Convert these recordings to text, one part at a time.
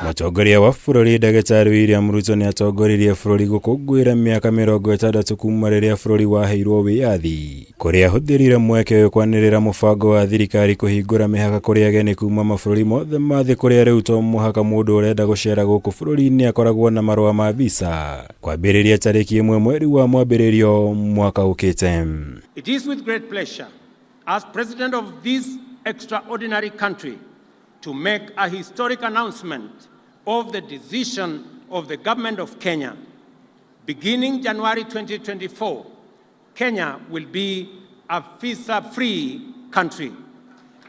Mũtongoria wa bũrũri Ndagĩtarĩ William Ruto nĩ atongoririe bũrũri gũkũngũĩra mĩaka 60 kuma rĩrĩa bũrũri waheirwo wĩyathi, kũrĩa ahũthĩrire mweke ũyũ kwanĩrĩra mũbango wa thirikari kũhingũra mĩhaka kũrĩ ageni kuma mabũrũri mothe ma thĩ kũrĩa rĩu to mũhaka mũndũ ũrenda gũcera gũkũ bũrũri-inĩ akoragwo na marũa ma visa kwambĩrĩria tarĩki 1 mweri wa mwambĩrĩrio mwaka ũkĩte. It is with great pleasure as president of this extraordinary country to make a historic announcement of the decision of the government of Kenya. Beginning January 2024, Kenya will be a visa-free country.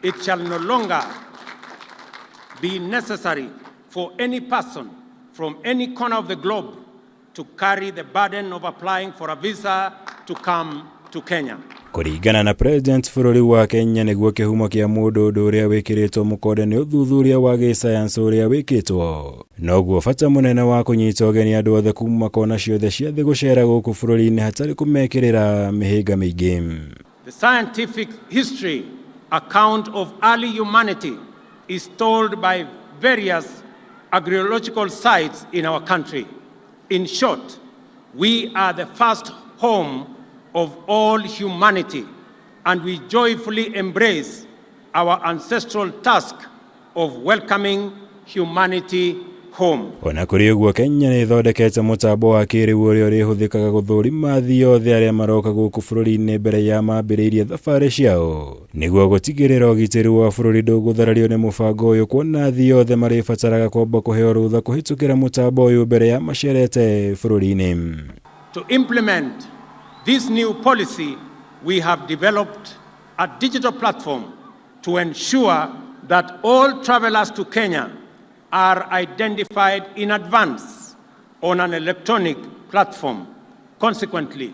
It shall no longer be necessary for any person from any corner of the globe to carry the burden of applying for a visa to come to Kenya. Kũringana na President bũrũri wa Kenya nĩguo kĩhumo kĩa mũndũ ũndũ ũrĩa wĩkĩrĩtwo mũkonde nĩ ũthuthuria wa gĩsayansi ũrĩa wĩkĩtwo noguo bata mũnene wa kũnyita ũgeni andũ othe kuma kona ciothe cia thĩ gũcera gũkũ bũrũri-inĩ hatarĩ kũmekĩrĩra mĩhĩnga mĩingĩ. The scientific history account of early humanity is told by various archaeological sites in our country. In short, we are the first home of all humanity, and we joyfully embrace our ancestral task of welcoming humanity home. Ona kũrĩ ũguo Kenya nĩ ĩthondekete mũtambo wa kĩrĩu ũrĩa ũrĩhũthĩkaga gũthũrima athii othe arĩa maroka gũkũ bũrũri-inĩ mbere ya mambĩrĩirie thabarĩ ciao nĩguo gũtigĩrĩra ũgitĩri wa bũrũri ndũgũtharario nĩ mũbango ũyũ kuona athii othe marĩbataraga kwamba kũheo rũtha kũhĩtũkĩra mũtambo ũyũ mbere ya macerete bũrũri-inĩ. To implement this new policy, we have developed a digital platform to ensure that all travelers to Kenya are identified in advance on an electronic platform. Consequently,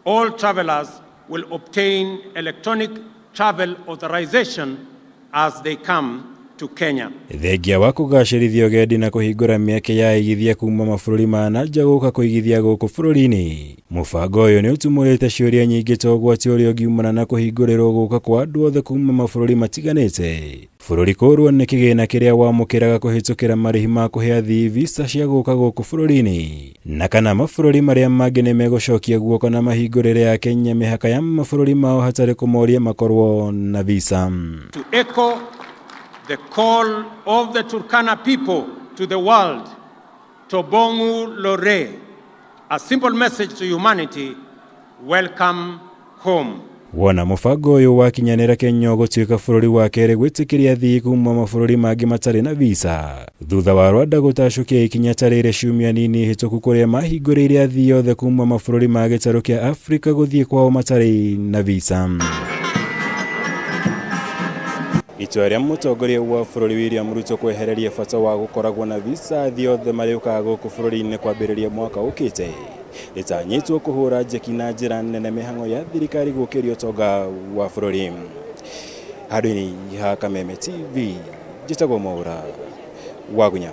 all travelers will obtain electronic travel authorization as they come to Kenya. Thengia wa kũgacĩrithia ũgendi na kũhingũra mĩeke ya aigithia kuma mabũrũri ma na nja gũka kũigithia gũkũ bũrũri-inĩ, mũbango ũyũ nĩ ũtumũrĩte ciũria nyingĩ ta ũgwati ũrĩa ũngiumana na kũhingũrĩrwo gũka kwa andũ othe kuma mabũrũri matiganĩte, bũrũri kũũrwo nĩ kĩgĩna kĩrĩa wamũkĩraga kũhĩtũkĩra marĩhi ma kũhe athii visa cia gũka gũkũ bũrũri-inĩ, na kana mabũrũri marĩa mangĩ nĩ megũcokia guoko na mahingũrĩre Akenya mĩhaka ya mabũrũri mao hatarĩ kũmoria makorwo na visa. To echo the call of the Turkana people to the world, Tobong'u Lore, a simple message to humanity, welcome home. Wona mũbango ũyũ wakinyanĩra Kenya ũgũtuĩka bũrũri wa kerĩ gwĩtĩkĩria athii kuma mabũrũri mangĩ matarĩ na visa thutha wa Rwanda gũtacũkia ikinya ta rĩrĩ ciumia nini hĩtũku kũrĩa mahingũrĩire athii othe kuma mabũrũri ma gĩtarũ kĩa Afrika gũthiĩ kwao matarĩ na visa. Itua rĩa mũtongoria wa bũrũri William Ruto kwehereria bata wa gũkoragwo na visa athii othe marĩũkaga gũkũ bũrũri-inĩ kwambĩrĩria mwaka ũkĩte rĩtanyĩtwo kũhũra njeki na njĩra nene mĩhang'o ya thirikari gũkĩria ũtonga wa bũrũri. Handũ-inĩ ha Kameme TV, njĩtagwo Mwaũra Wagunya.